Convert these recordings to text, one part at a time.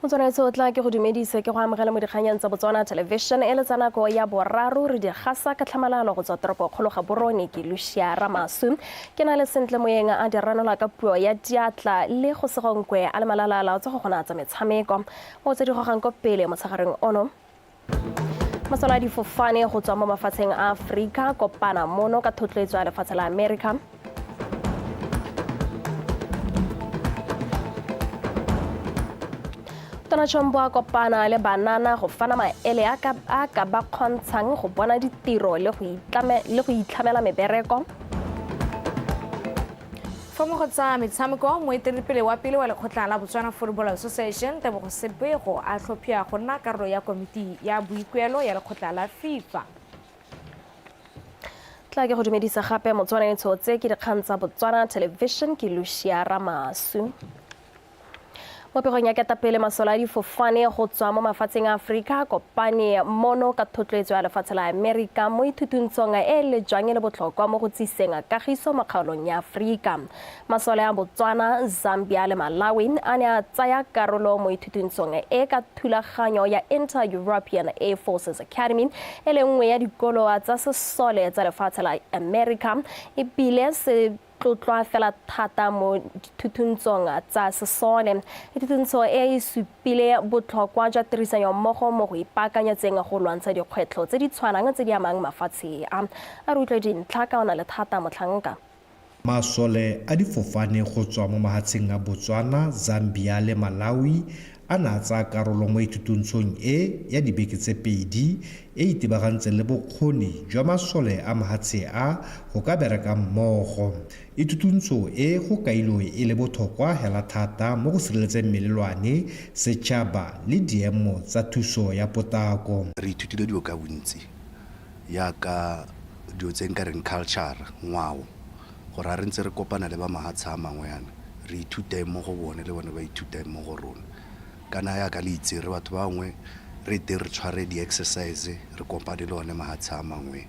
Motswanaetso o tla ke go dumedise ke go amogela mo dikganyeng tsa Botswana Television e le tsa nako ya boraro re di gasa ka tlhamalalo go tswa toropo kgolo ga Borone ke Lucia Ramasu. Ke na le Sentle Moeng a di ranola ka puo ya diatla le go segonkwe a le malalala tsa go gona tsa metshameko. Mo tse di gogang ko pele motshegareng ono Masole a difofane go tswa mo mafatsheng a Aforika kopana mono ka thotloetso ya lefatshe la Amerika. Tona Chombo a kopana le banana go fana maele a ka ba kgontshang go bona ditiro le go itlhamela mebereko. Fa mo go tsa metshameko, moeteledipele wa pele wa lekgotla la Botswana Football Association, Tebogo Sebego, a tlhophiwa go nna karolo ya komiti ya boikuelo ya lekgotla la FIFA. Tla ke go dumedisa gape Motswana etsho tse ke dikgang tsa Botswana Television ke Lucia Ramasu. Mo pegong ya ketapele masole a difofane go tswa mo mafatsheng a Aforika kopane mono ka thotloetso ya lefatshe la Amerika mo ithutuntshong e e lejwang e le botlhokwa mo go tsiseng kagiso mo kgaolong ya Aforika. Masole a Botswana, Zambia le Malawi a ne a tsaya karolo mo ithutuntshong e ka thulaganyo ya Inter-European Air Forces Academy e le nngwe ya dikolo tsa sesole tsa lefatshe la Amerika e bile se tlotlwa fela thata mo dithuthuntshong tsa sesole. Thuthuntso e e supile botlhokwa jwa tirisanyo mmogo mo go ipaakanyetseng go lwantsha dikgwetlho tse di tshwanang tse di amang mafatshe a. A re utlwe dintlha ka ona le thata motlhanka. Masole a difofane go tswa mo mahatsheng a Botswana, Zambia le Malawi a ne a tsaya karolo mo ithutuntshong e ya dibeke tse pedi e itebagantseng le bokgoni jwa masole a mahatshe a go ka bereka mmogo. Ithutuntsho e go kailwe e le bothokwa hela thata mo go sireletseng melelwane, setšhaba le diemo tsa thuso ya potako. Re ithutile dilo ka bontsi yaka dilo tse nka reng culture, ngwao, gore ha re ntse re kopana le ba mahatshe a mangwe yana re ithuta eng mo go bone le bone ba ithuta eng mo go rona. Kana yaka le itse re batho ba bangwe re teng re tshware di-exercise re kopane le one mahatshe a mangwe.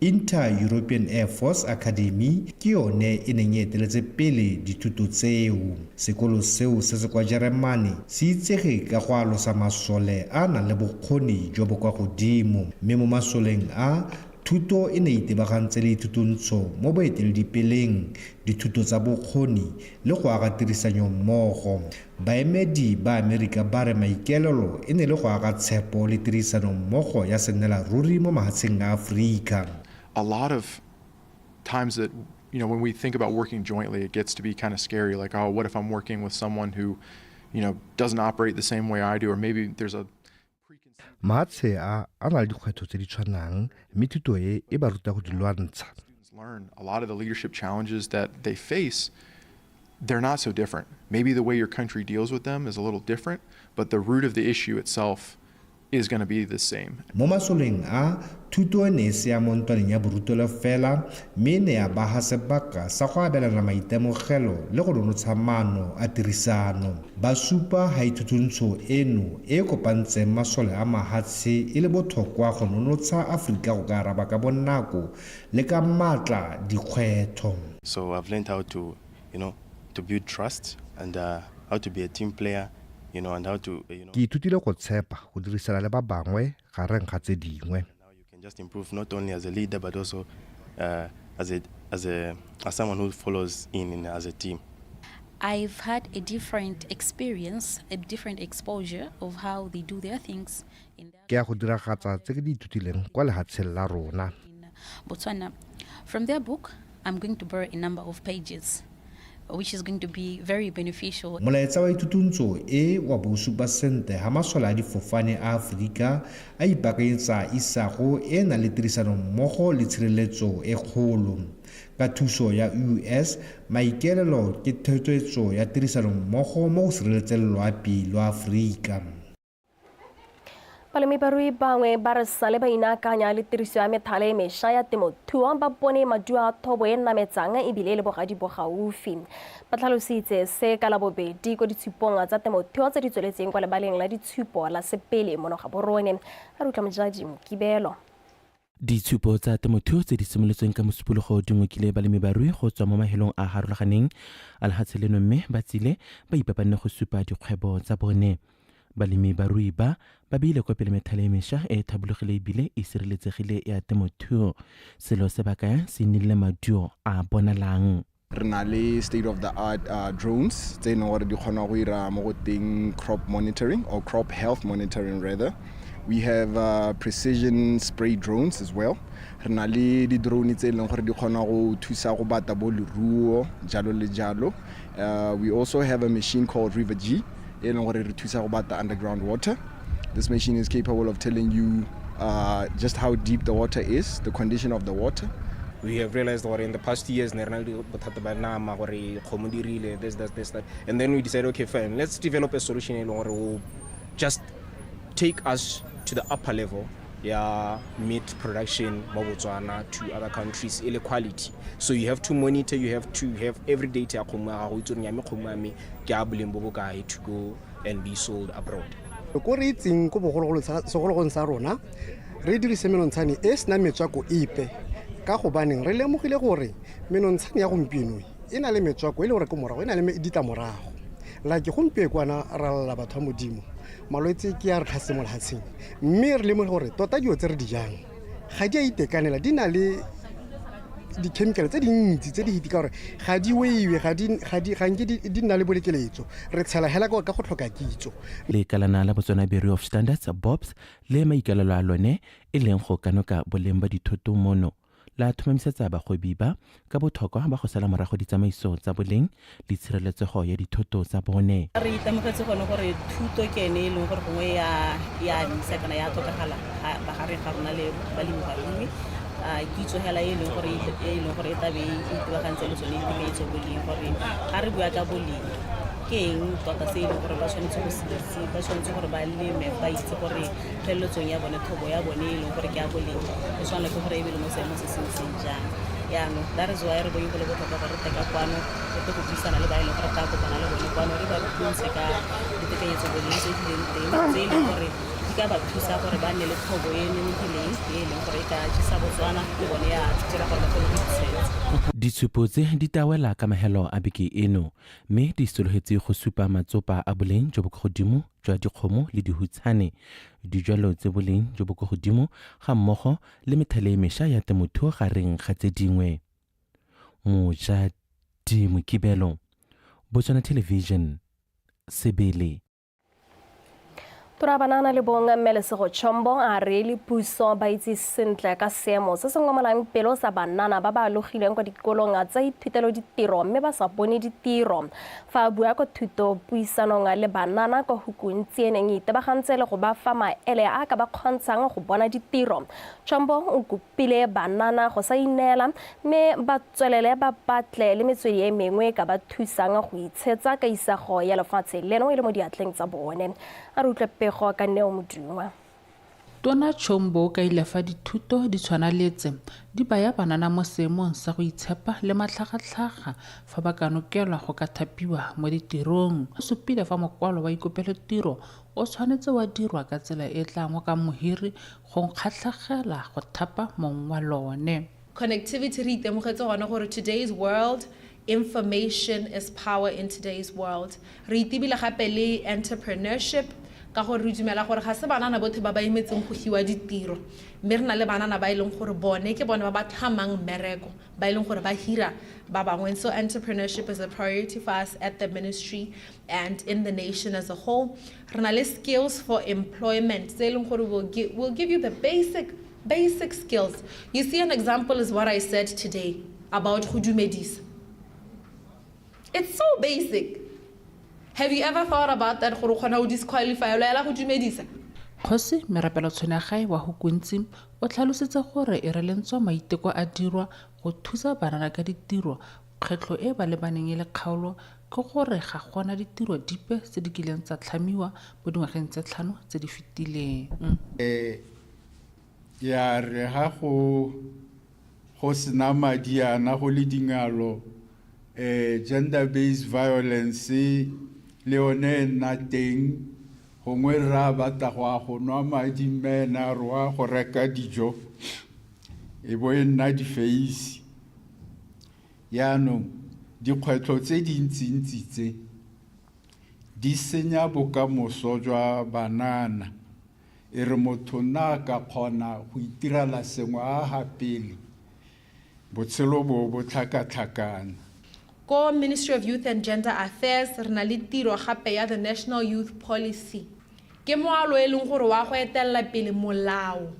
Inter-European Air Force Academy ke yone e neng e eteletse pele dithuto tseo. Sekolo seo se se kwa Jeremane se itsege ka go alosa masole a a nang le bokgoni jo bo kwa godimo, mme mo masoleng a, thuto e ne e itebagantse le ithutontsho mo boeteledipeleng, dithuto tsa bokgoni le go aga tirisanyommogo. Baemedi ba Amerika ba re maikaelelo e ne le go aga tshepo le tirisanommogo ya sennela ruri mo mahatsheng a Aforika. A lot of times that, you know, when we think about working jointly, it gets to be kind of scary. Like, oh, what if I'm working with someone who, you know, doesn't operate the same way I do, or maybe there's a Mahatshe a a na le dikgwetlho tse di tshwanang mme thuto e e ba ruta go di lwantsha. Learn a lot of the leadership challenges that they face, they're not so different. Maybe the way your country deals with them is a little different, but the root of the issue itself is going to be the same. Mo masoleng a, thuto e ne e se ya mo ntwaneng ya borutelo fela mme e ne ya baga sebaka sa go abelana maitemogelo le go nonotsha maano a tirisano. Ba supa ha ithutuntsho eno e e kopantseng masole a mahatshe e le bothokwa go nonotsha Aforika go ka araba ka bonako le ka maatla dikgwetlho. So I've learned how to, you know, to build trust and how to be a team player, you know, and how to, you know. Ke ithutile go tshepa, go dirisana le ba bangwe gareng ga tse dingwe. Now you can just improve not only as a leader but also as a, as a, as someone who follows in, in as a team. I've had a different experience, a different exposure of how they do their things in their Ke ya go diragatsa tse ke di ithutileng kwa lehatsheng la rona. in Botswana. From their book, I'm going to borrow a number of pages, which is going to be very beneficial. Molaetsa wa ithutuntso e wa bo o supa sentle ha masole a difofane a Aforika a ipaakanyetsa isago e e nang le tirisanommogo le tshireletso e kgolo. Ka thuso ya US, maikaelelo ke thotloetso ya tirisanommogo mo go sireletseng loapi lwa Aforika. Balemibarui bangwe ba re sale ba inaakanya le tiriso ya methale e mešwa ya temothuo ba bone maduo a thobo e nametsang ebile e le bogadi bo gaufi. Ba tlhalositse se ka Labobedi ko ditshupong tsa temothuo tse di tsweletseng kwa lebaleng la ditshupo la Sepele mono Gaborone. A re utlwa Mojadi Mokibelo. Ditshupo tsa temothuo tse di simolotsweng ka Mosupologo di ngokile balemi-barui go tswa mo mahelong a a harologaneng a lehatshe leno mme ba tsile ba ipapanne go supa dikgwebo tsa bone. Balemi barui ba ba beile kwa pele methale e mešwa e thabologile ebile e sireletsegile ya temothuo, selo se ba kaya se nnile maduo a bonalang. Re na le state of the art drones tse e leng gore di kgona go ira mo go teng crop monitoring, or crop health monitoring rather. We have precision spray drones as well. Re na le di-drone tse e leng gore di kgona go thusa go bata bo leruo, jalo le jalo. We also have a machine called River G e leng gore re thusa go bata underground water. This machine is capable of telling you just how deep the water is, the condition of the water. We have realized gore in the past years ne re na le bothata ba nama, gore kgomo di rile this, that, this, that, and then we decided, okay, fine, let's develop a solution e leng gore will just take us to the upper level ya meat production mo Botswana to other countries e le quality. So you have to monitor, you have to have every data ya kgomo ya gago, itse gore nyame kgomo ya me ke a boleng bo bokae to go and be sold abroad. Ko re itseng ko bogologolo segologong sa rona, re dirise menontshane e senang metswako epe, ka gobaneng re lemogile gore menontshane ya gompieno e na le metswako e le gore ke morago e na le ditlamorago. Like gompieno kwana ra lla batho ba Modimo, malwetse ke a re tlhase mo lefatsheng, mme re lemogile gore tota dilo tse re di jang ga di a itekanela, di na le di-chemical tse dintsi tse di hiti ka gore ga di weiwe, ga nke di nna le bolekeletso, re tshela hela ka go tlhoka kitso. Lekalana la Botswana Bureau of Standards, BOBS, le maikalelo a lone e leng go kanoka boleng ba dithoto mono, la tlhomamisetsa bagwebi ba ka botlhokwa ba go sala morago ditsamaiso tsa boleng le tshireletsego ya dithoto tsa bone. Re itemogetse gone gore thuto ke ene e leng gore gongwe ya misa kana ya tlhokagala magareng ga rona le balemi barui. Kitso hela e leng gore e tlabe e itebagantse le tsone ditekanyetso boleng, gore ga re bua ka boleng ke eng tota se e leng gore ba tshwanetse go se itse, ba tshwanetse gore ba leme ba itse gore pheleletsong ya bone, thobo ya bone e leng gore ke ya boleng e tshwanela ke gore e be le mo seemo se se ntseng jang. Jaanong that is why re bone go le botlhokwa gore re tle ka kwano, re tle go buisana le ba e leng gore tla kopana le bone kwano, re ba rutuntshe ka ditekanyetso boleng tse di leng teng, tse e leng gore di ka ba thusa gore ba nne le thobo e e nonofileng e e leng gore e ka jesa Botswana le bone ya dira gore ba kgone go itshetsa. Ditshupo tse di tawela ka mahelo a beke eno, mme di sologetse go supa matsopa a boleng jo bo kwa godimo jwa dikgomo le dihutshane, dijwalo tse boleng jo bo kwa godimo ga mmogo le methale e mešwa ya temothuo gareng ga tse dingwe. Mojadi Mokibelo, Botswana Television, Sebele. Tora banana le bong Mmelesego Chombo a re le puso ba itse sentle ka seemo se se ngomolang pelo sa banana ba ba alogileng kwa dikolong tsa ithutelo ditiro mme ba sa bone ditiro. Fa a bua kwa thuto puisanong le banana kwa Hukuntsi e neng e itebagantse le go ba fa maele a ka ba kgontshang go bona ditiro, Chombo o kopile banana go sa ineela mme ba tswelele ba batle le metswedi e mengwe ka ba thusang go itshetsa ka isago ya lefatshe leno e le mo diatleng tsa bone. A re utlwe pego ka Neo Modungwa. Tona Chombo o kaile fa dithuto di tshwana le tse di baya banana mo seemong sa go itshepa le matlhagatlhaga fa ba ka nokelwa go ka thapiwa mo ditirong. O supile fa mokwalo wa ikopelotiro o tshwanetse wa dirwa ka tsela e tla ngokang mohiri go kgatlhegela go thapa mong wa lone. Connectivity re itemogetse gone gore today's world, information is power in today's world. Re itebile gape le entrepreneurship, ka gore re dumela gore ga se banana bothe ba ba emetseng go hiwa ditiro, mme re na le banana ba e leng gore bone ke bone ba ba tlhamang mmereko, ba e leng gore ba hira ba bangwe. And so entrepreneurship is a priority for us at the ministry and in the nation as a whole. Re na le skills for employment tse e leng gore will give you the basic skills. You see, an example is what I said today about go dumedisa. It's so basic. Have you ever thought about that? Gore o kgona go disqualify, o laela go dumedisa? Kgosi Merapelo Tshwenagae wa Hukuntsi o tlhalositse gore e re lentswa maiteko a dirwa go thusa banana ka ditiro, kgwetlho e ba lebaneng e le kgaolo ke gore ga gona ditiro dipe tse di kileng tsa tlhamiwa mo dingwageng tse 5 tse di fetileng. Ya re ha go sena madi ana go le dingalo, gender based violence le yone e nna teng, gongwe rra batla go a go nwa madi mme ena a re wa go reka dijo, e bo e nna difeisi. Jaanong dikgwetlho tse dintsintsi tse Di senya bokamoso jwa banana. E re motho nna a ka kgona go itirela sengwe a ga pele, botshelo bo bo tlhakatlhakana. Ko Ministry of Youth and Gender Affairs re na le tiro gape ya the National Youth Policy. Ke moalo e leng gore wa go etelela pele molao.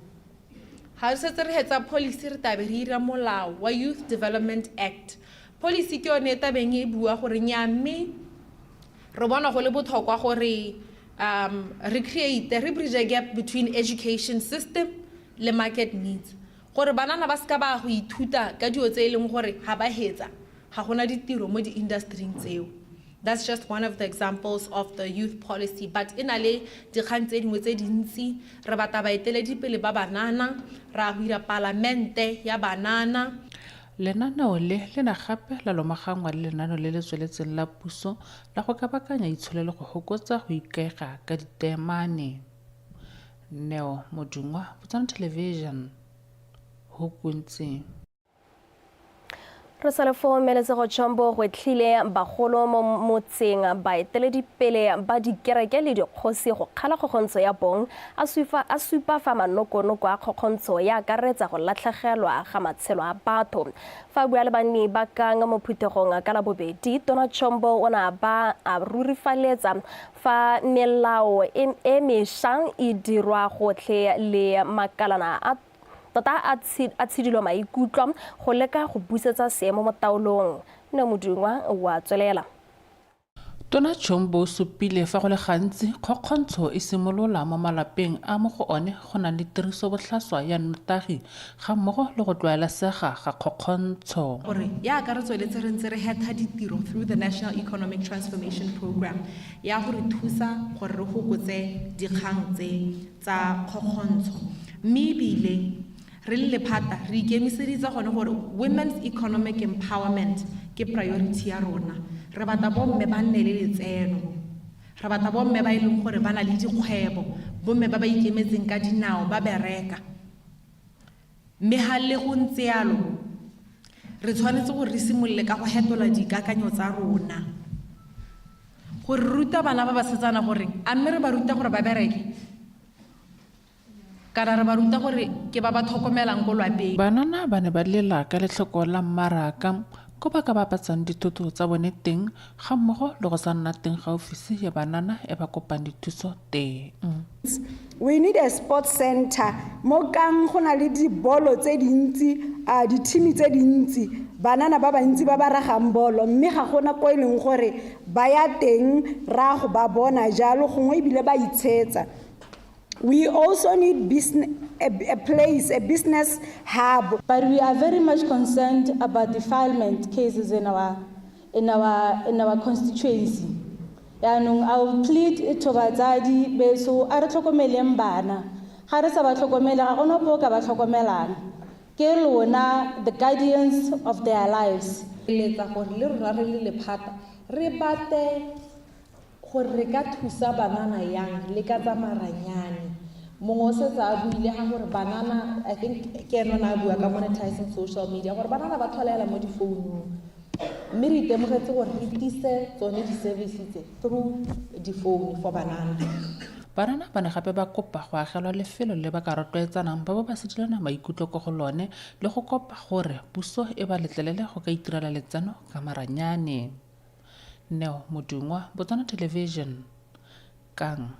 Ga re setse re hetsa policy re tabe re ira molao wa Youth Development Act. Policy ke yone e tabeng e bua gore nnyaa, mme re bona go le botlhokwa gore re create, re bridge gap between education system le market needs, gore banana ba seka ba go ithuta ka dilo tse e leng gore ga ba hetsa ga gona ditiro mo di-industry-ing tseo. That's just one of the examples of the youth policy, but e na le dikgang tse dingwe tse dintsi. Re batla baeteledipele ba banana, ra go ira palamente ya banana. Lenaneo le le na gape la lomagangwa le lenaneo le le tsweletseng la puso la go kabakanya itsholelo go fokotsa go ikaega ka diteemane. Neo Modungwa, Botswana Television, Hukuntsi. Re sale fo Meletsego Chombo gwetlhile bagolo mo motseng, baeteledipele ba dikereke le dikgosi go kgala kgokgontsho ya bong, a supa fa manokonoko a kgokgontsho ya akaretsa go latlhegelwa ga matshelo a batho. Fa a bua le banni ba Kang mo phuthegong ka Labobedi, Tona Chombo o ne a ba a rurifaletsa fa melao e mešwa e dirwa gotlhe le makalana a tota a tshidilo maikutlo go leka go busetsa seemo mo taolong. Nne Modungwa wa tswelela. Tona Chombo o supile fa go le gantsi kgokgontsho e simolola mo malapeng a mo go one go nang le tiriso botlhaswa ya nnotagi ga mmogo le go tlwaelesega ga kgokgontsho. Gore yaaka re tsweletse re ntse re hetha ditiro through the National Economic Transformation Programme ya go re thusa gore re fokotse dikgang tse tsa kgokgontsho, mme ebile re le lephata re ikemiseditse gone gore women's economic empowerment ke priority ya rona. Re batla bomme ba nne le letseno, re batla bomme ba e leng gore ba na le dikgwebo, bomme ba ba ikemetseng ka dinao ba bereka. Mme ga le go ntse yalo, re tshwanetse gore re simolole ka go hetola dikakanyo tsa rona, gore ruta bana ba basetsana gore a mme re ba ruta gore ba bereke kana re ba ruta gore ke ba ba tlhokomelang ko lwapeng. Banana ba ne ba lela ka letlhoko la mmaraka ko ba ka bapatsang dithoto tsa bone teng ga mmogo le go sa nna teng ga ofisi ya banana e ba kopang dithuso teng. We need a sports center mo Kang, go na le dibolo tse dintsi, dithimi tse dintsi, banana ba bantsi ba ba ragang bolo, mme ga gona ko e leng gore ba ya teng ra go ba bona jalo, gongwe ebile ba itshetsa. We also need a place, a business hub. But we are very much concerned about defilement cases in our constituency. Yaanong I will plead to batsadi beso, a re tlhokomeleng bana. Ga re sa ba tlhokomele, ga gona ope o ka ba tlhokomelang. Ke lona the guardians of their lives. Letsa gore le rona re le lephata re bate gore re ka thusa banana yang le ka tsa maranyane. Mongwe o setse a buile ga gore banana, I think ke ene o ne a bua ka monetizing social media, gore banana ba tlholela mo difounung, mme re itemogetse gore re tlise tsone di-service tse through difounu for banana. Banana ba ne gape ba kopa go agelwa lefelo le ba ka rotloetsanang ba bo ba sedilana maikutlo ko go lone le go kopa gore puso e ba letlelele go ka itirela letseno ka maranyane. Neo Modungwa, Botswana Television, Kang.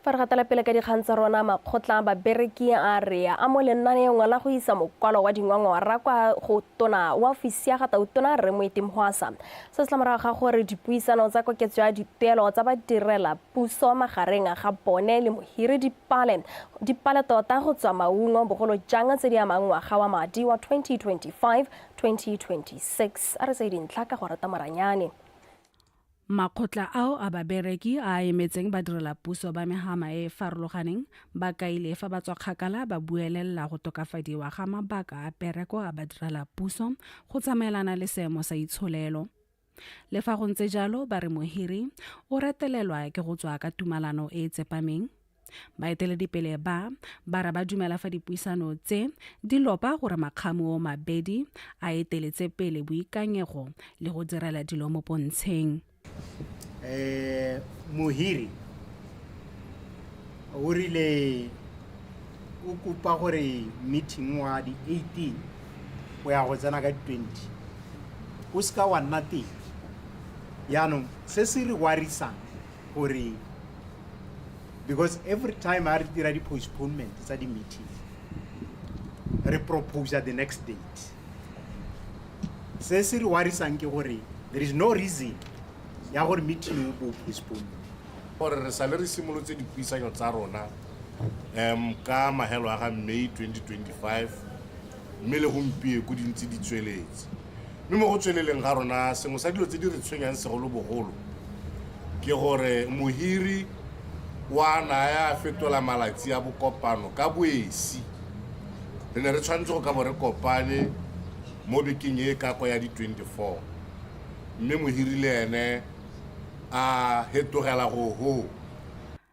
Fa re gatela pele ka dikgang tsa rona, makgotla a babereki a re a mo lenaneong la go isa mokwalo wa dingwangwara kwa go tona wa ofisi ya ga tautona Rre Moeti Mohwasa. Se se tla morago ga gore dipuisano tsa koketso ya dituelo tsa badirela puso magareng ga bone le mohiri dipale tota go tswa maungo, bogolo jang tse di amang ngwaga wa madi wa 2025 2026. A re tse dintlha ka go rata maranyane. Makgotla ao a babereki a a emetseng badirelapuso ba mehama e e farologaneng ba kaile fa ba tswa kgakala ba buelela go tokafadiwa ga mabaka a pereko a badirelapuso go tsamaelana le seemo sa itsholelo. Le fa go ntse jalo, ba re mohiri o retelelwa ke go tswa ka tumalano e e tsepameng. Baeteledipele ba ba re ba dumela fa dipuisano tse di lopa gore makgamu o mabedi a eteletse pele boikanyego le go direla dilo mo pontsheng. Mohiri o rile o kopa gore meeting wa di 18 o ya go tsena ka di 20 o seka wa nna teng. Yaanong se se re warisang gore, because every time a re dira di-postponement tsa di-meeting, re proposa the next date. Se se re warisang ke gore there is no reason ya gore meeting o bo postpone. Gore re sale re simolotse dipuisanyo tsa rona ka mahelo a ga May 2025, mme le gompieko di ntse di tsweletse. Mme mo go tsweleleng ga rona, sengwe sa dilo tse di re tshwenyang segolobogolo ke gore mohiri wa naya a fetola malatsi a bokopano ka boesi. Re ne re tshwanetse go ka bo re kopane mo bekeng e kako ya di-24, mme mohiri le ene a hetogela go ho.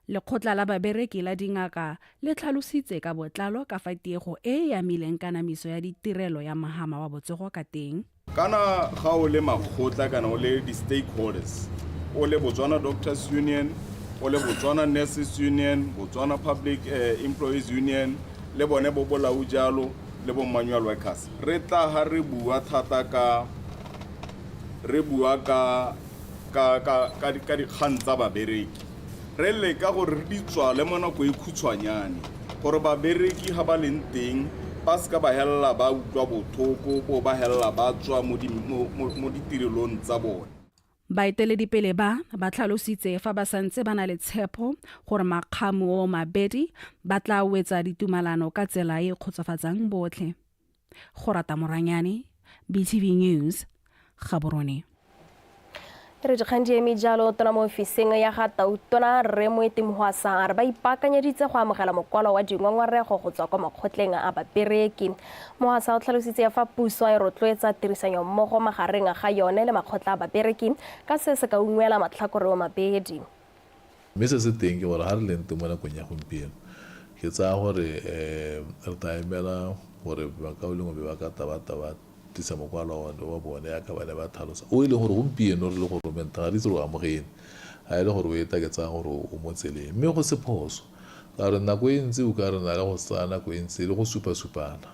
Lekgotla la babereki la dingaka le tlhalositse ka botlalo ka fa tiego e e amileng kanamiso ya ditirelo ya mohama wa botsogo ka teng. Kana ga o le makgotla kana o le di-stakeholders, o le Botswana Doctors Union, o le Botswana Nurses Union, Botswana Public Employees Union, le bone bo bolau jalo le bo manual workers, re tla ga re bua thata ka re bua ka ka ka ka ka dikgang tsa babereki, re leka gore re di tswale mo nako e khutshwanyane gore babereki ga ba leng teng ba seka ba helela ba utlwa botlhoko bo ba helela ba tswa mo ditirelong tsa bone. Baeteledipele ba ba tlhalositse fa ba santse ba na le tshepo gore makgamu o mabedi ba tla wetsa ditumalano ka tsela e kgotsofatsang botlhe. Go rata Moranyane, BTV News, Gaborone. Re dikgang di eme jalo. Tona mo ofising ya ga Tautona Rre Moeti Mohwasa a re ba ipaakanyeditse go amogela mokwalo wa dingongorego go tswa kwa makgotleng a babereki. Mohwasa o tlhalositse fa puso e rotloetsa tirisanyo mmogo magareng ga yone le makgotla a babereki, ka se se ka ungwela matlhakore o mabedi. Mme se se teng ke gore ga re leng teng mo nakong ya gompieno, ke tsaya gore re tla emela gore bakaulengwe be ba ka taba-taba tlisa mokwalo wa bone yaka ba ne ba tlhalosa, o e leng gore gompieno re le go romenta ga re itse gore o amogele. Ga e le gore o eta, ke tsaya gore o mo tseleng, mme go se phoso ka gore nako e ntsi o ka re na le go tsaya nako e ntsi le go supa-supana.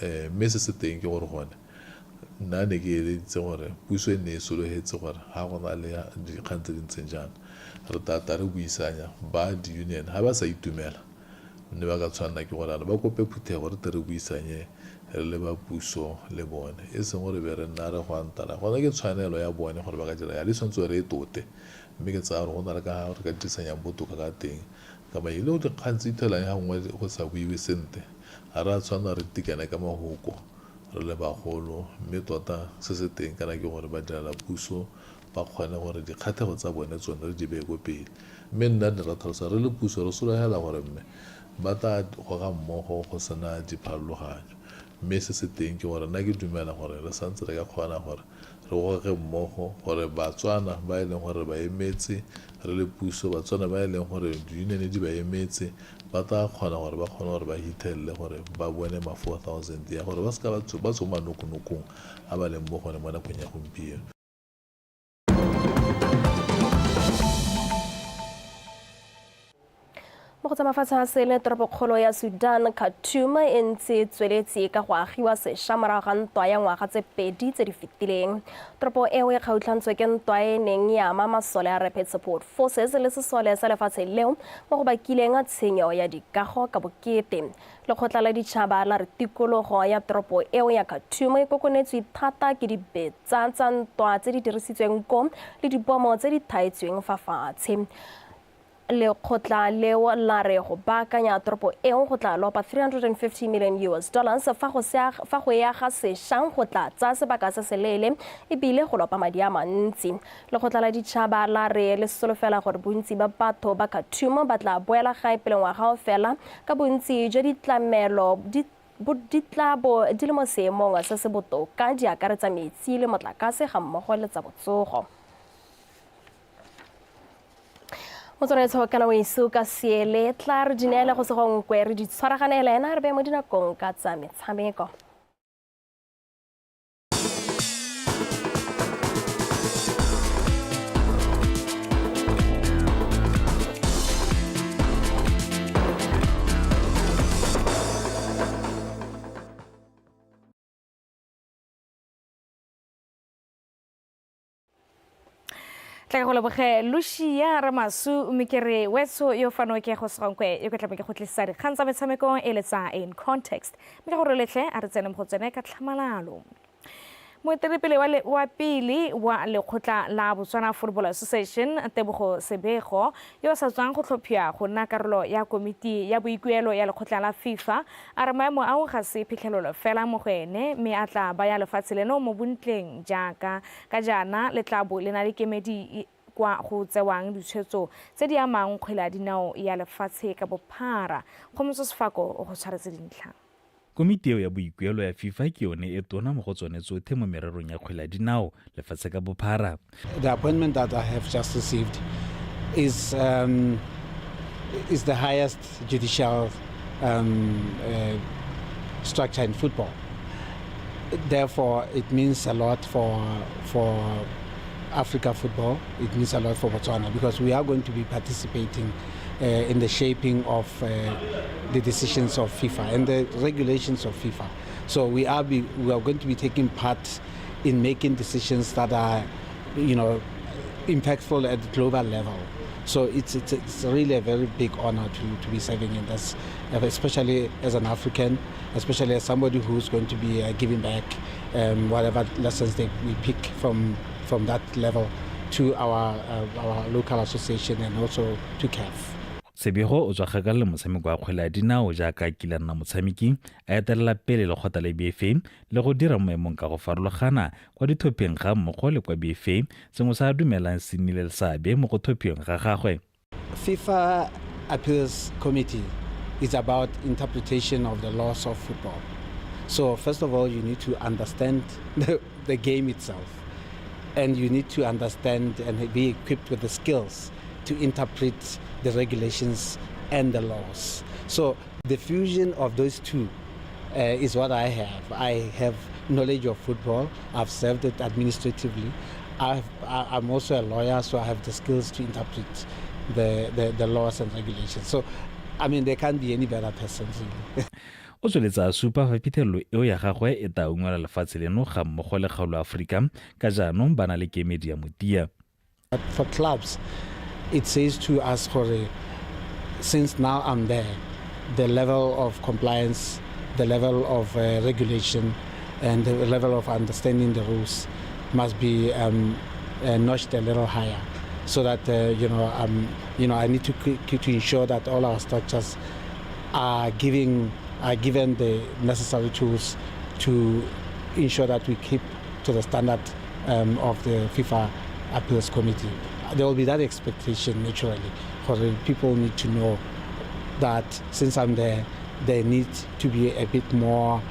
Mme se se teng ke gore gone nna ne ke eleditse gore puso e nne e sologetse gore ga go na le dikgang tse di ntseng jaana, re tata re buisanya ba di-union. Ga ba sa itumela, mme ba ka tshwanela ke gore ba kope phuthego re tle re buisanye re le ba puso le bone, e seng gore be re nna re go antara. Gone ke tshwanelo ya bone gore ba ka dira yalo, e tshwanetse gore e tote, mme ke tsaya gore go na le ka re ka dirisanyang botoka ka teng. Ka maile go dikgang tse ithelang ga nngwe go sa buiwe sentle, ga re a tshwanela re tikane ka mahoko re le bagolo. Mme tota se se teng kana ke gore ba direla puso ba kgone gore dikgatlhego tsa bone tsone re di beye ko pele. Mme nna ne ra tlhalosa re le puso re sologela gore mme ba tla goga mmogo go sena dipharologanyo. Mme se se teng ke gore nna ke dumela gore re santse re ka kgona gore re goge mmogo gore Batswana ba e leng gore ba emetse re le puso, Batswana ba e leng gore di-union di ba emetse, ba tla kgona gore ba kgone gore ba hithelele gore ba bone ma 4000 ya gore ba seka ba tswa mo manokonokong a ba leng mo gone mo nakong ya gompieno. Mo go tsa mafatshe a sele, toropokgolo ya Sudan Khartoum e ntse e tsweletse ka go agiwa sešwa morago ga ntwa ya ngwaga tse pedi tse di fetileng. Toropo eo e kgautlhantswe ke ntwa e neng ya ama masole a Rapid Support Forces le sesole sa lefatshe leo, mo go bakileng tshenyo ya dikago ka bokete. Lekgotla la ditšhaba la re tikologo ya toropo eo ya Khartoum e kokonetswe thata ke dibetsa tsa ntwa tse di dirisitsweng ko le dibomo tse di thaetsweng fa fatshe. Lekgotla leo la re go baakanya toropo eo go tla lopa 350 million US dollars, fa go e aga sešwa go tla tsaya sebaka se seleele ebile go lopa madi a mantsi. Lekgotla la ditšhaba la re le solofela gore bontsi ba batho ba Khartoum ba tla boela gae pele ngwaga o fela, ka bontsi jwa ditlamelo di tla bo di le mo seemong se se botoka, di akaretsa metsi le motlakase ga mmogo le tsa botsogo. Motswanetsho kana o ise o ka seele tla re di neele go se gongwe re di tshwaraganele ena re be mo dinakong ka tsa metshameko. Tla ka go leboge Lucia Ramasu, mme ke re wetso yo fano ke go segonkwe yo ke tlabe ke go tlisa dikgang tsa metshameko e le tsa In Context, mme ka gore letlhe a re tsene mo go tsene ka tlhamalalo. Moeteledipele wa pele wa lekgotla la Botswana Football Association, Tebogo Sebego, yo o sa tswang go tlhophiwa go nna karolo ya komiti ya boikuelo ya lekgotla la FIFA, a re maemo ao ga se phitlhelelo fela mo go ene, mme a tla baya lefatshe leno mo bontleng jaaka ka jaana le tla bo le na le kemedi kwa go tsewang ditshwetso tse di amang kgwele ya dinao ya lefatshe ka bophara. Kgomotso Sefako o go tshwaretse dintlha. Komiti eo ya boikuelo ya FIFA ke yone e tona mo go tsone tsothe mo mererong ya kgwele ya dinao lefatshe ka bophara. The appointment that I have just received is the highest judicial structure in football. Therefore, it means a lot for Africa football. It means a lot for Botswana because we are going to be participating in the shaping of the decisions of FIFA and the regulations of FIFA. So we are going to be taking part in making decisions that are impactful at the global level. So it's really a very big honor to be serving in this, especially as an African, especially as somebody who's going to be giving back whatever lessons that we pick from that level to our local association and also to CAF. Sebego o tswa kgakala le motshameko wa kgwele ya dinao jaaka a kile a nna motshameki, a etelela pele lekgotla la BFA le go dira mo maemong ka go farologana kwa dithopheng ga mmogo le kwa BFA, sengwe sa a dumelang se nnile le seabe mo go thophiweng ga gagwe. FIFA Appeals Committee is about interpretation of the laws of football. So first of all, you need to understand the game itself. And you need to understand and be equipped with the skills to interpret the regulations and the laws. So the fusion of those two is what I have. I have knowledge of football. I've served it administratively. I'm also a lawyer, so I have the skills to interpret the laws and regulations. So, I mean, there can't be any better person, really. O tsweletsa a supa fa phitlhelelo eo ya gagwe e tla ungwela lefatshe leno ga mmogo le kgaolo Aforika ka jaanong ba na le kemedi ya motia. But for clubs, it says to us, gore, since now I'm there, the level of compliance, the level of regulation, and the level of understanding the rules must be notched a little higher, so that I need to ensure that all our structures are given the necessary tools to ensure that we keep to the standard of the FIFA Appeals Committee. There will be that expectation naturally, because people need to know that since I'm there, there needs to be a bit more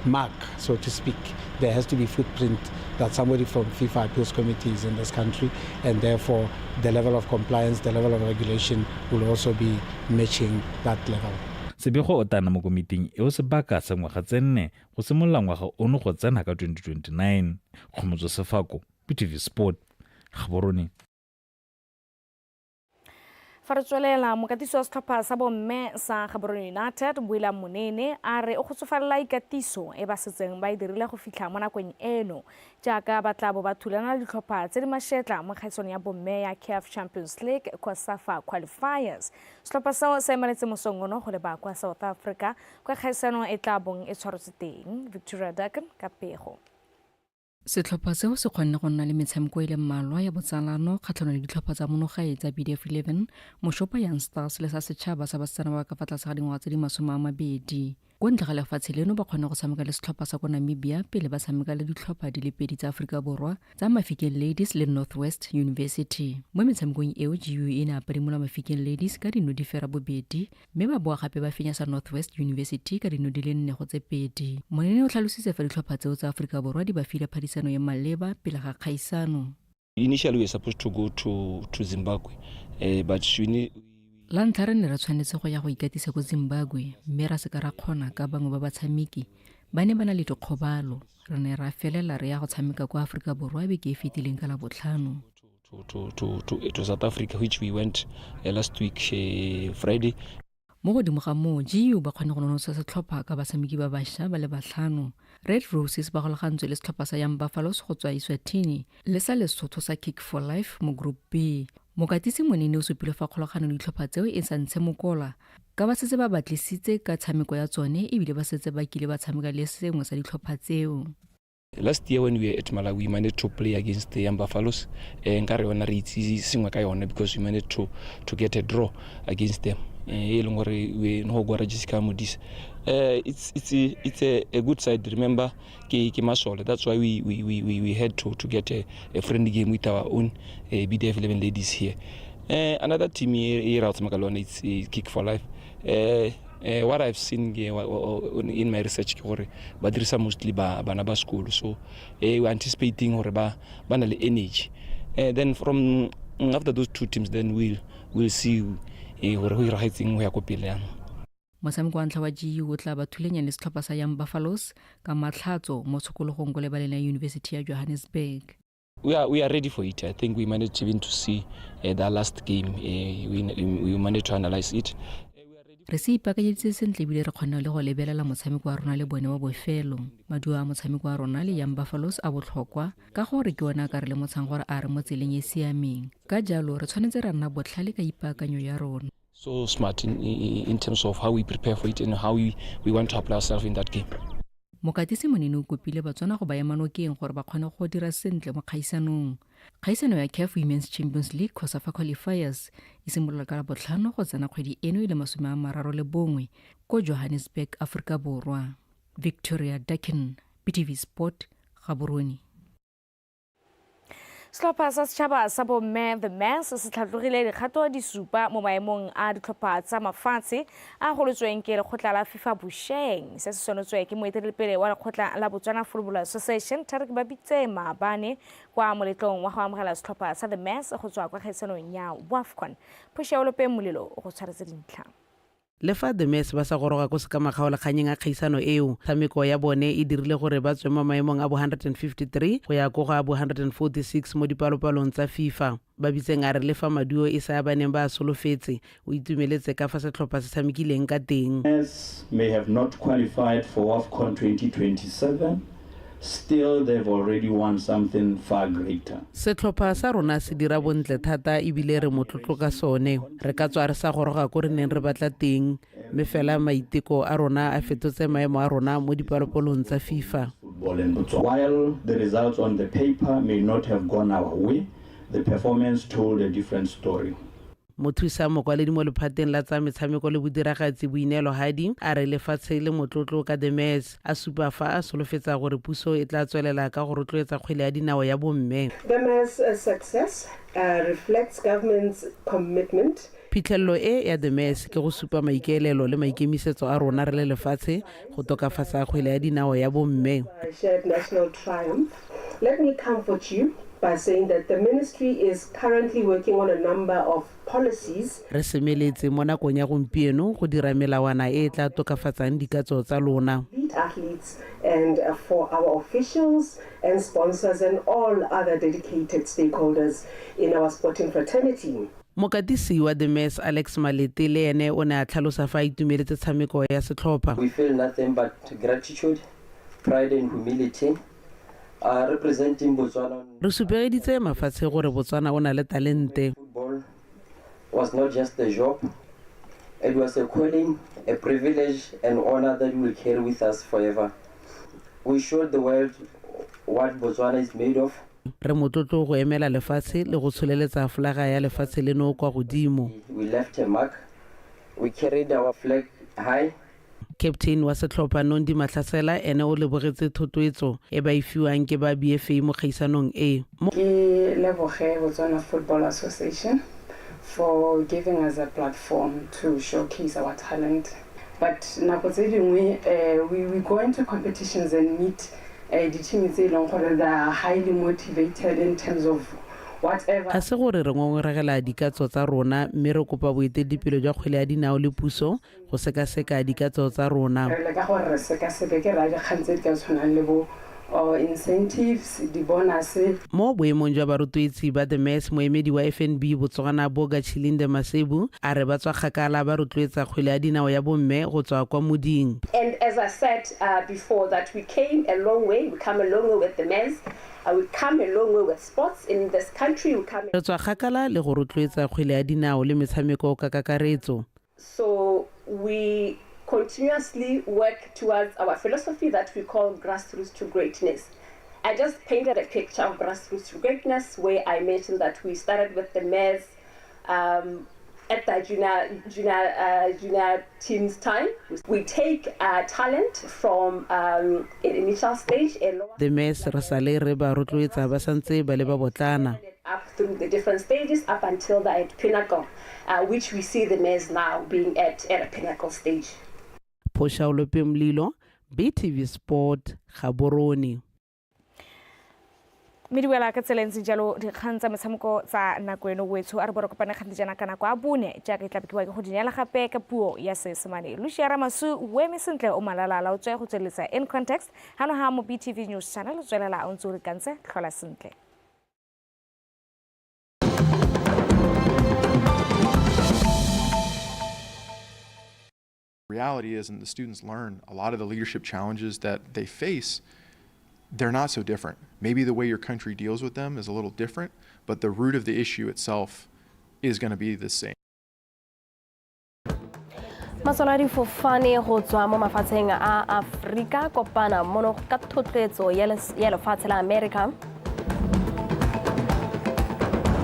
mark, so to speak. There has to be footprint that somebody from FIFA Appeals Committee is in this country, and therefore the level of compliance, the level of regulation will also be matching that level. Sebego o tana mo komiting eo sebaka sa ngwaga tse 4 go simolola ngwaga ono go tsena ka 2029. Kgomotso Sefako, BTV Sport, Gaborone. Fa re tswelela, mokatisi wa setlhopha sa bomme sa Gaborone United, Boila Monene, a re o kgotsofalela ikatiso e ba setseng ba e dirile go fitlha mo nakong eno jaaka ba tla bo ba thulana le ditlhopha tse di mašetla mo kgaisanong ya bomme ya CAF Champions League COSAFA qualifiers. Setlhopha seo se emeletse mosong ono go leba kwa South Africa kwa kgaisano e tla bong e tshwaretswe teng. Victoria Duncan ka pego. Setlhopha seo se kgonne go nna le metshameko e le mmalwa ya botsalano kgatlhanong le ditlhopha tsa monogae tsa BDF 11, Moshopa Young Stars le sa setšhaba sa basetsana ba ka fa tlase ga dingwaga tse di 20. Ko ntle ga lefatshe leno ba kgone go tshameka le setlhopha sa ko Namibia pele ba tshameka le ditlhopha di le pedi tsa Aforika Borwa tsa Mafikeng Ladies le Northwest University. Mo metshamekong eo, GU e ne a padimola Mafikeng Ladies ka dino di 0-2, mme ba boa gape ba fenya sa Northwest University ka dino di le 4-2. Monene o tlhalositse fa ditlhopha tseo tsa Aforika Borwa di ba file phadisano ya maleba pele ga kgaisano. Initially we were supposed to go to Zimbabwe, but we need La ntlha re ne re tshwanetse go ya go ikatisa ko Zimbabwe, mme ra se ka ra kgona ka bangwe ba batshameki ba ne ba na le dikgobalo. Re ne ra felela re ya go tshameka kwa Aforika Borwa beke e fetileng ka Labotlhano. To South Africa, which we went last week, Friday. Mo godimo ga moo, GU ba kgone go nonotsha setlhopha ka batshameki ba bašwa ba le batlhano. Red Roses ba golagantswe le setlhopha sa Young Buffaloes go tswa Eswatini le sa Lesotho sa Kick for Life mo Group B. Mokatisi Monene o supile fa kgolagano le ditlhopha tseo e sa ntshe mokola ka ba setse ba batlisitse ka tshameko ya tsone ebile ba setse ba kile ba tshameka le sengwe sa ditlhopha tseo. Last year when we were at Malawi, we managed to play against the Young Buffaloes. Nka re yona re itse sengwe ka yone because we managed to get a draw against them. E leng gore we no go Jessica Modise. It's a good side. Remember, ke masole. That's why we had to get a friendly game with our own BDF 11 ladies here. Another team here out Makalone, it's Kick for Life. What I've seen in my research ke gore ba dirisa mostly ba bana ba sekolo, so we're anticipating gore ba na le energy. Then from after those two teams, then we'll see gore go iragetseng go ya ko pele yana. Motshameko wa ntlha wa GU o tla ba thulenya le setlhopha sa Young Buffaloes ka Matlhatso mo tshokologong ko lebaleng la University ya Johannesburg. We are ready for it. I think we managed even to see the last game. We managed to analyze it. Re se ipaakanyeditse sentle ebile re kgonne le go lebelela motshameko wa rona le bone wa bofelo. Maduo a motshameko wa rona le Young Buffaloes a botlhokwa ka gore ke one a ka re lemotshang gore a re mo tseleng e siameng. Ka jalo re tshwanetse ra nna botlhale ka ipaakanyo ya rona. So smart in terms of how we prepare for it and how we want to apply ourselves in that game. Mokatisi Monene o kopile Batswana go ba ema nokeng gore ba kgone go dira sentle mo kgaisanong. Kgaisano ya CAF Women's Champions League COSAFA Qualifiers e simolola ka Labotlhano go tsena kgwedi eno e le 31 ko Johannesburg, Aforika Borwa. Victoria Dakin, BTV Sport, Gaborone. Setlhopha sa setšhaba sa bomme The Mans se tlhatlogile dikgato di supa mo maemong a ditlhopha tsa mafatshe a golotsweng ke lekgotla la FIFA bošeng. Se se senotswe ke moeteledipele wa lekgotla la Botswana Football Association, Tarek Babitse, maabane kwa moletlong wa go amogela setlhopha sa The Mans go tswa kwa kgaisanong ya WAFCON. Phoši ya olopeng molelo o go tshwaretse dintlha. Le fa The Mans ba sa goroga ko sekamakgaolakganyeng a kgaisano eo, tshameko ya bone e dirile gore ba tswe mo maemong a bo 153 go ya ko go a bo 146 mo dipalopalong tsa FIFA. Ba bitseng a re le fa maduo e sa ba neng ba a solofetse, o itumeletse ka fa setlhopha se tshamekileng ka teng. May have not qualified for WAFCON 2027, still they've already won something far greater. Setlhopha sa rona se dira bontle thata ebile re motlotlo ka sone. Re ka tswa re sa goroga ko re neng re batla teng, mme fela maiteko a rona a fetotse maemo a rona mo dipalopalong tsa FIFA. Football in Botswana. While the results on the paper may not have gone our way, the performance told a different story. Mothusa mokwaledi mo lephateng la tsa metshameko le bodiragatsi, Boineelo Hadi, a re lefatshe le motlotlo ka The Mans, a supa fa a solofetsa gore puso e tla tswelela ka go rotloetsa kgwele ya dinao ya bomme. The Mans success reflects government's commitment. Phitlhelelo e ya The Mans ke go supa maikaelelo le maikemisetso a rona re le lefatshe go tokafatsa kgwele ya dinao ya bomme. Shared national triumph. Let me comfort you by saying that the ministry is currently working on a number of policies. Re semeletse mo nakong ya gompieno go dira melawana e e tla tokafatsang dikatso tsa lona elite athletes and for our officials and sponsors and all other dedicated stakeholders in our sporting fraternity. Mokatisi wa The Mans, Alex Malete, le ene o ne a tlhalosa fa a itumeletse tshameko ya setlhopha. We feel nothing but gratitude, pride and humility. Representing Botswana Re supegeditse mafatshe gore Botswana o na le talente. Football was not just a job, it was a calling, a privilege and honor that we will carry with us forever. We showed the world what Botswana is made of. Re motlotlo go emela lefatshe le go tsholeletsa folaga ya lefatshe leno kwa godimo. We left a mark. We carried our flag high. Captain wa setlhopha, Nondi Matlhasela, ene o lebogetse thotloetso e ba e fiwang ke ba BFA mo kgaisanong e. Ke leboge Botswana Football Association for giving us a platform to showcase our talent, but nako tse dingwe we go into competitions and meet di-team tse e leng gore they are highly motivated in terms of Whatever. Ga se gore re ngongoregela dikatso tsa rona, mme re kopa boeteledipele jwa kgwele ya dinao le puso go sekaseka dikatso tsa rona. Re leka gore re sekaseke, ke raya dikgang tse di ka tshwanang le bo incentives, di-bonus. Mo boemong jwa barotloetsi ba The Mass, moemedi wa FNB Botswana Boga Chilinde Masebu a re ba tswa kgakala ba rotloetsa kgwele ya dinao ya bomme go tswa kwa moding. And as I said before, that we came a long way, we come a long way with the Mass, we come a long way with sports in this country. We come Re tswa kgakala le go rotloetsa kgwele ya dinao le metshameko ka kakaretso. So we continuously work towards our philosophy that we call grassroots to greatness. I just painted a picture of grassroots to greatness where I mentioned that we started with the Mass at the junior team's time. We take talent from an initial stage, a lower The Mass re sale re ba rotloetsa ba santse ba le ba botlana. Up through the different stages up until they're at pinnacle, which we see the Mass now being at a pinnacle stage. Phoshaolope Mlilo, BTV Sport, Gaborone. Mme di wela ka tsela e ntseng jalo dikgang tsa metshameko tsa nako eno wetsho. A re bore kopane kgante jaana ka nako a bone, jaaka e tlabe ke ke go di neela gape ka puo ya Seesemane. Lucia Ramasu o eme sentle, o malalala o tswe go tsweletsa In Context gano ga mo BTV News Channel. O tswelela o ntse o rekantse, tlhola sentle. Reality is, and the students learn, a lot of the leadership challenges that they face, they're not so different. Maybe the way your country deals with them is a little different, but the root of the issue itself is going to be the same. Masole a difofane go tswa mo mafatsheng a Aforika kopana mono ka thotloetso ya lefatshe la America.